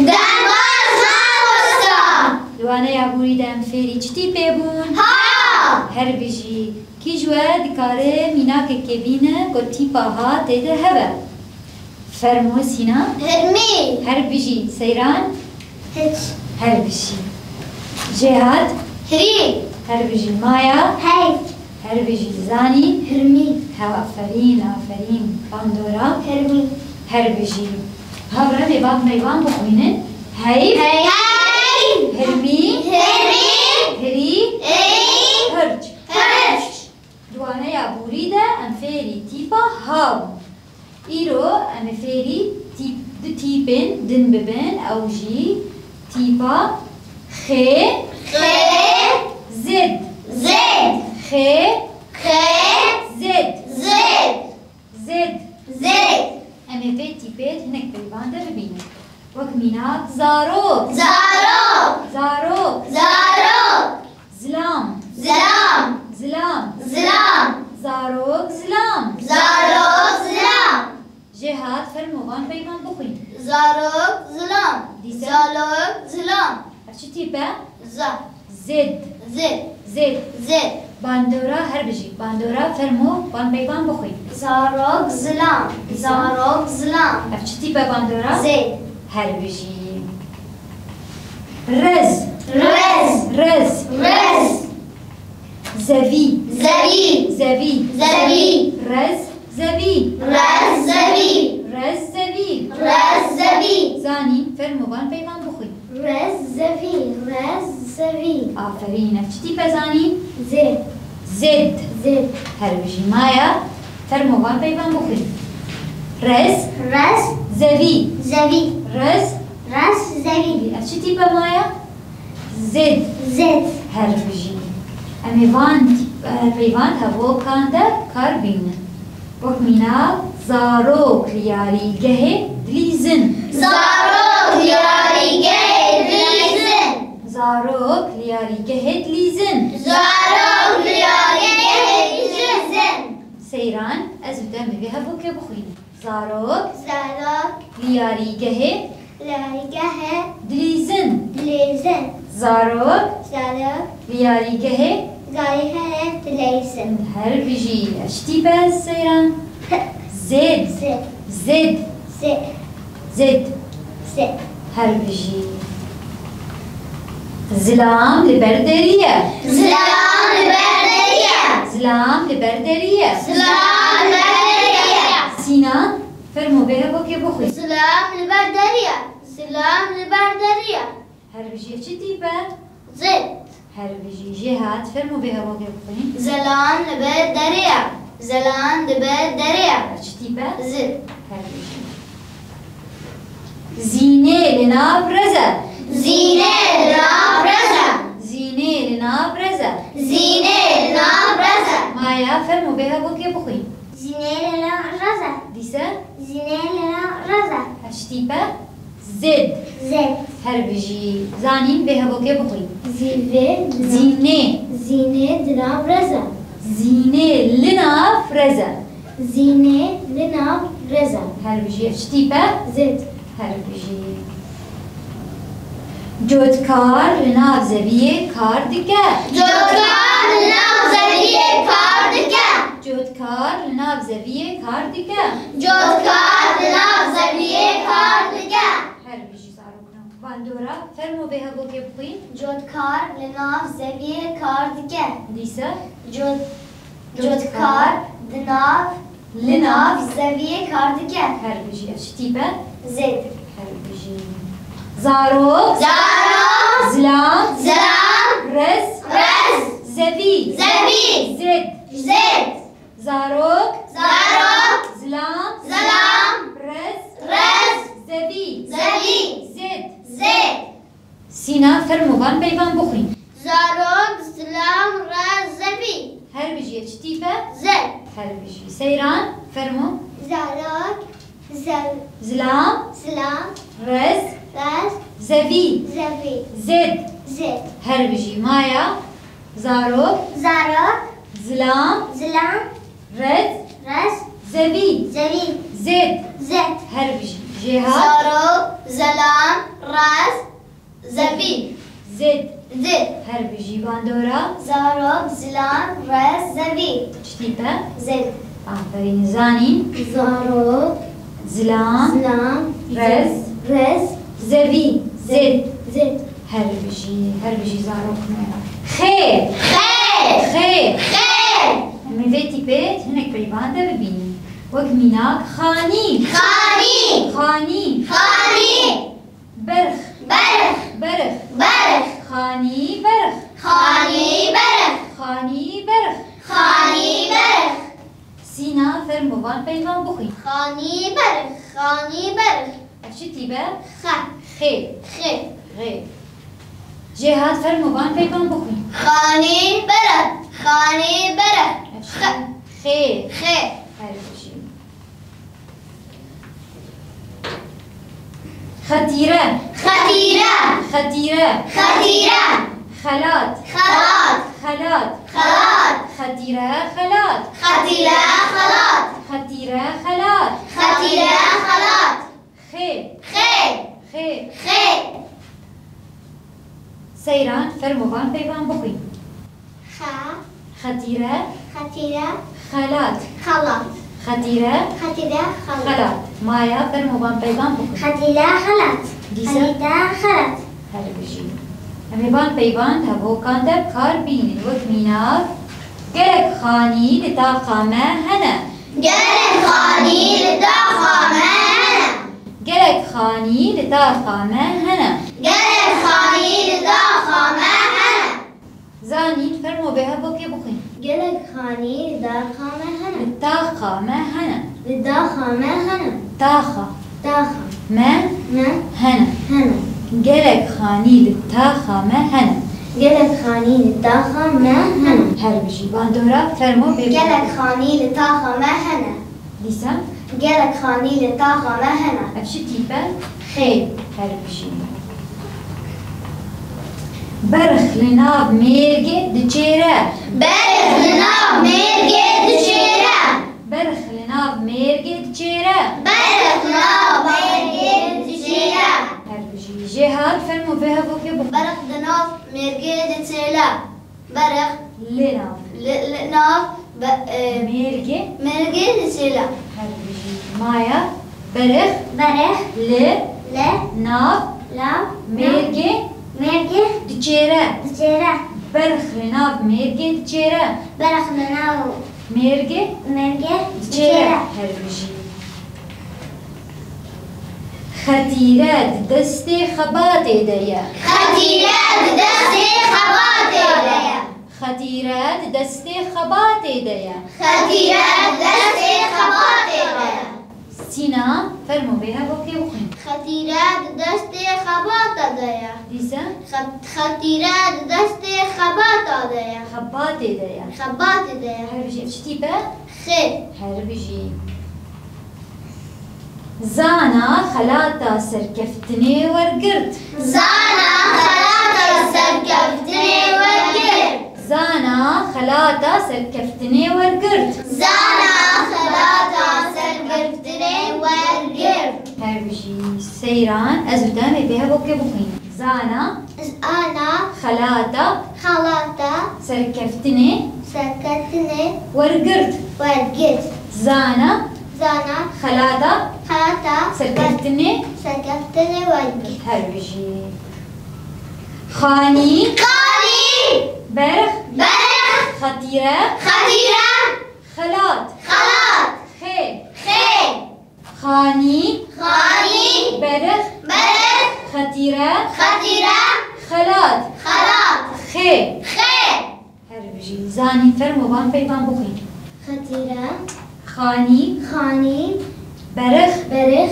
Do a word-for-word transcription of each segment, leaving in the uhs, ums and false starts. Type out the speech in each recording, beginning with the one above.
Derbas mamosta! Di waneya borî de em fêrî çi tîpê bûn? Ha! Her bijî. Kî ji we dikare mînakekê bîne ku tîpa ha tê de hebe? Fermo Sînan. Hirmî. Her bijî. Seyran. Hiç. Her bijî. Jêhat. Hirî. Her bijî. Maya. Heyv. Her bijî. Zanî. Hirmî. Hev, aferîn, aferîn. Bandora. Hirmî. Her bijî. Hev re mêvan meyvan bixwînin. Heyv. Heyv. Hirmî. Hirmî. Hirî. Hirî. Hirç. Hirç. Di waneya borî de em fêrî tîpa ha bûn. Îro em ê fêrî tîp-, du tîpên din bibin, ew jî tîpa xê, xê, zid. Zid. Xê, xê, zid. Zid. Zid. Zid. Em ê vê tîpê di hinek peyvan de bibînin. Wek mînak, zarok. Zarok. Zarok. Zarok. Zilam. Zilam. Zilam. Zilam. Zarok, zilam. Zarok, zilam. Jêhat, fermo van peyvan bixwîn. Zarok, zilam. Dîse? Zarok, zilam. Ev çi tîp e? Za. Zid. Zid. Zid. Zid. Bandora, her bijî. Bandora, fermo van peyvan bixwîn. Zarok, zilam. Dîse? Zarok, zilam. Ev çi tîp e bandora? Zid. Her bijî. Rez. Rez. Rez. Rez. Zevî. Zevî. Zevî. Zevî. Rez. Zevî. Rez zevî. Rez zevî. Rez zevî. Zanîn, fermo van peyvan bixwîn. Rez zevî. Rez zevî. Aferîn. Ev çi tîp e zanîn? Zê. Zêd. Zêd. Her bijî. Maya, fermo van peyvan bixwîn. Rez. Rez. Zevî. Zevî. Rez. Rez zevî. Ev çi tîp e Maya? Zêd. Zêd. Her bijî. Em ê van tîp-, e, peyvan hevokan de kar bînin. Wek mînak, zarok li yarîgehê dilîzin. Zarok li yarîgehê dilîzin. Zarok li yarîgehê dilîzin. Zarok li yarîgehê dilîzin. Seyran, ez û te em ê vê hevokê bixwînin. Zarok. Zarok. Li yarîgehê. Li yarîgehê. Dilîzin. Dilîzin. Zarok. Zarok. Li yarîgehê. Yarîgehê dilîzin. Her bijî. Ev çi tîp e Seyran? Zêd. Zêd. Zêd. Zêd. Zêd. Zêd. Her bijî. Zilam li ber derî ye. Zilam li ber derî ye. Zilam li ber derî ye. Zilam li ber derî ye. Sînan, fermo vê hevokê bixwîn. Zilam li ber derî ye. Zilam li ber derî ye. Her bijî. Ev çi tîp e? Zêd. Her bijî. Jêhat, fermo vê hevokê bixwîn. Zilam li ber derî ye. Zilam li ber derî ye. Ev çi tîp e? Zêd. Her bijî. Zînê li nav rez e. Zînê li nav rez e. Zînê li nav rez e. Zînê li nav rez e. Maya, fermo vê hevokê bixwîn. Zînê li nav rez e. Dîse? Zînê li nav rez e. Ev çi tîp e? Zêd. Zêd. Her bijî. Zanîn, vê hevokê bixwîn. Zîvê. Zînê. Zînê di nav rez e. Zînê li nav rez e. Zînê li nav rez e. Her bijî. Ev çi tîp e? Zêd. Her bijî. Cotkar li nav zeviyê kar dike. Cotkar li nav zeviyê kar dike. Cotkar li nav zeviyê kar dike. Cotkar li nav zeviyê kar dike. Her bijî zarokno. Bandora, fermo vê hevokê bixwîn. Cotkar li nav zeviyê kar dike. Dîse? Cot-, cotkar di nav, li nav zeviyê kar dike. Her bijî. Ev çi tîp e? Zêd. Her bijî. Zarok. Zarok. Zilam. Zilam. Rez. Rez. Zevî. Zevî. Zêd. Zêd. Zarok. Zarok. Zilam. Zilam. Rez. Rez. Zevî. Zevî. Zêd. Zêd. Sîna, fermo van peyvan bixwîn. Zarok, zilam, rez, zevî. Her bijî. Ev çi tîp e? Zêd. Her bijî. Seyran, fermo. Zarok, zel-, zilam, zilam, rez, rez, zevî, zevî, zêd, zêd. Her bijî. Maya. Zarok. Zarok. Zilam. Zilam. Rez. Rez. Zevî. Zevî. Zêd. Zêd. Her bijî. Jêhat. Zarok, zilam, rez, zevî. Zêd. Zêd. Her bijî bandora. Zarok, zilam, rez, zevî. Çi tîp e? Zêd. Aferîn. Zanîn. Zarok. Zilam. Zilam. Rez. Rez. Zevî. Zêd. Zêd. Her bijî, her bijî zarok me. Xê. Xê. Xê. Xê. Em ê vê tîpê hinek peyvan de bibînin. Wek mînak xanî. Xanî. Xanî. Xanî. Berx. Berx. Berx. Berx. Xanî berx. Xanî berx. Xanî berx. Xanî berx. Sîna, fermo van peyvan bixwîn. Xanî berx. Xanî berx. Ev çi tîp e? Xe. Xê. Xê. Xê. Jêhat, fermo van peyvan bixwîn. Xanî berx. Xanî berx. Ev çi? Xe. Xê. Xê. Her bijî. Xetîre. Xetîre. Xetîre. Xetîre. Xelat. Xelat. Xelat. Xelat. Xetîre, xelat. Xetîre, xelat. Xetîre, xelat. Xetîre, xelat. Xê. Xê. Xê. Xê. Seyran, fermo van peyvan bixwîn. Xe. Xetîre. Xetîre. Xelat. Xelat. Xetîre. Xetîre, xelat. Xelat. Maya, fermo van peyvan bixwîn. Xetîre, xelat. Dîsa? Xetîre, xelat. Her bijî. Em ê van peyvan di hevokan de bi kar bînin. Wek mînak, gelek xanî li taxa me hene. Gelek xanî li taxa me hene. Gelek xanî li taxa me hene. Gelek xanî li taxa me hene. Zanîn, fermo vê hevokê bixwîn. Gelek xanî li taxa me hene. Li taxa me hene. Li taxa me hene. Taxa. Taxa. Me. Me. Hene. Hene. Gelek xanî li taxa me hene. Gelek xanî li taxa me hene. Her bijî. Bandora, fermo vê bixwîn. Gelek xanî li taxa me hene. Dîsa? Gelek xanî li taxa me hene. Ev çi tîp e? Xê. Her bijî. Berx li nav mêrgê diçêre. Berx li nav mêrgê diçêre. Berx li nav mêrgê diçêre. Berx li nav mêrgê diçêre. Her bijî. Jêhat, fermo vê hevokê bixwîn. Berx di nav mêrgê diçêre. Berx. Li nav. Li, li nav, be-, e, mêrgê. Mêrgê diçêre. Her bijî. Maya. Berx. Berx. Li. Li. Nav. Nav. Mêrgê. Mêrgê. Diçêre. Diçêre. Berx li nav mêrgê diçêre. Berx li nav. Mêrgê. Mêrgê. Diçêre. Diçêre. Her bijî. Xetîre di destê xebatê de ye. Xetîre di destê xebatê de ye. Xetîre di destê xebatê de ye. Xetîre di destê xebatê de ye. Sîna, fermo vê hevokê bixwîn. Xetîre di destê xebata de ye. Dîsa? Xet-, xetîre di destê xebata de ye. Xebatê de ye. Xebatê de ye. Her bijî. Çi tîp e? Xê. Her bijî. Zana xelata serkeftinê wergirt. Zana xelata serkeftinê wergirt. Zana xelata serkeftinê wergirt. Zana xelata serkeftinê wergirt. Her bijî. Seyran, ez û te em ê vê hevokê bixwînin. Zana. Zana. Xelata. Xelata. Serkeftinê. Serkeftinê. Wergirt. Wergirt. Zana. Zana. Xelata. Xelata. Serkeftinê. Serkeftinê wergirt. Her bijî. Xanî. Xanî. Berx. Berx. Xetîre. Xetîre. Xelat. Xelat. Xê. Xê. Xanî. Xanî. Berx. Berx. Xetîre. Xetîre. Xelat. Xelat. Xê. Xê. Her bijî. Zanîn, fermo van peyvan bixwîn. Xetîre. Xanî. Xanî. Berx. Berx.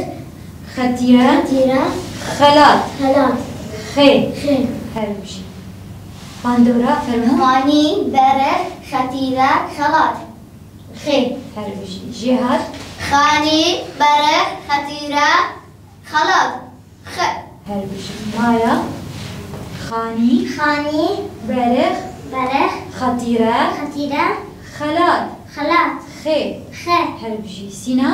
Xetîre. Xetîre. Xelat. Xelat. Xê. Xê. Her bijî. Bandora, fermo. Xanî, berx, xetîre, xelat. Xê. Her bijî. Jêhat. Xanî, berx, xetîre, xelat. Xe. Her bijî. Maya. Xanî. Xanî. Berx. Berx. Xetîre. Xetîre. Xelat. Xelat. Xê. Xe. Her bijî. Sîna.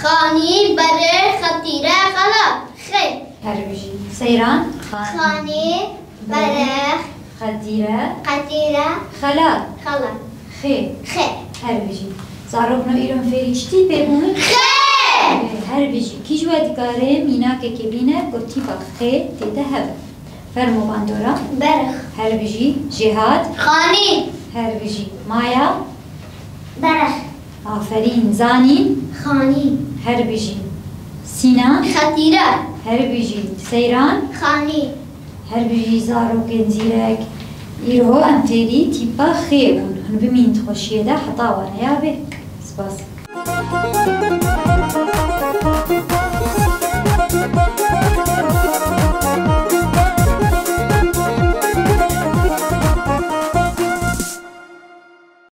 Xanî, berê, xetîre, xela. Xê. Her bijî. Seyran. Xan. Xanî, berê, Xedîre. qetîre, Xela. xela. Xê. Xê. Her bijî. Zarokno îro em fêrî çi tîpê bûn? Xê. Her bijî. Kî ji we dikare mînakekê bîne ku tîpa xê tê de hebe? Fermo bandora. Berx. Her bijî. Jêhat. Xanî. Her bijî. Maya. Berx. Aferîn. Zanîn. Xanî. Her bijî. Sînan. Xetîre. Her bijî. Seyran. Xanî. Her bijî zarokên zîrek. Îro em fêrî tîpa xê bûn. Hûn bimînin di xweşiyê de heta wane ya bê. Spas.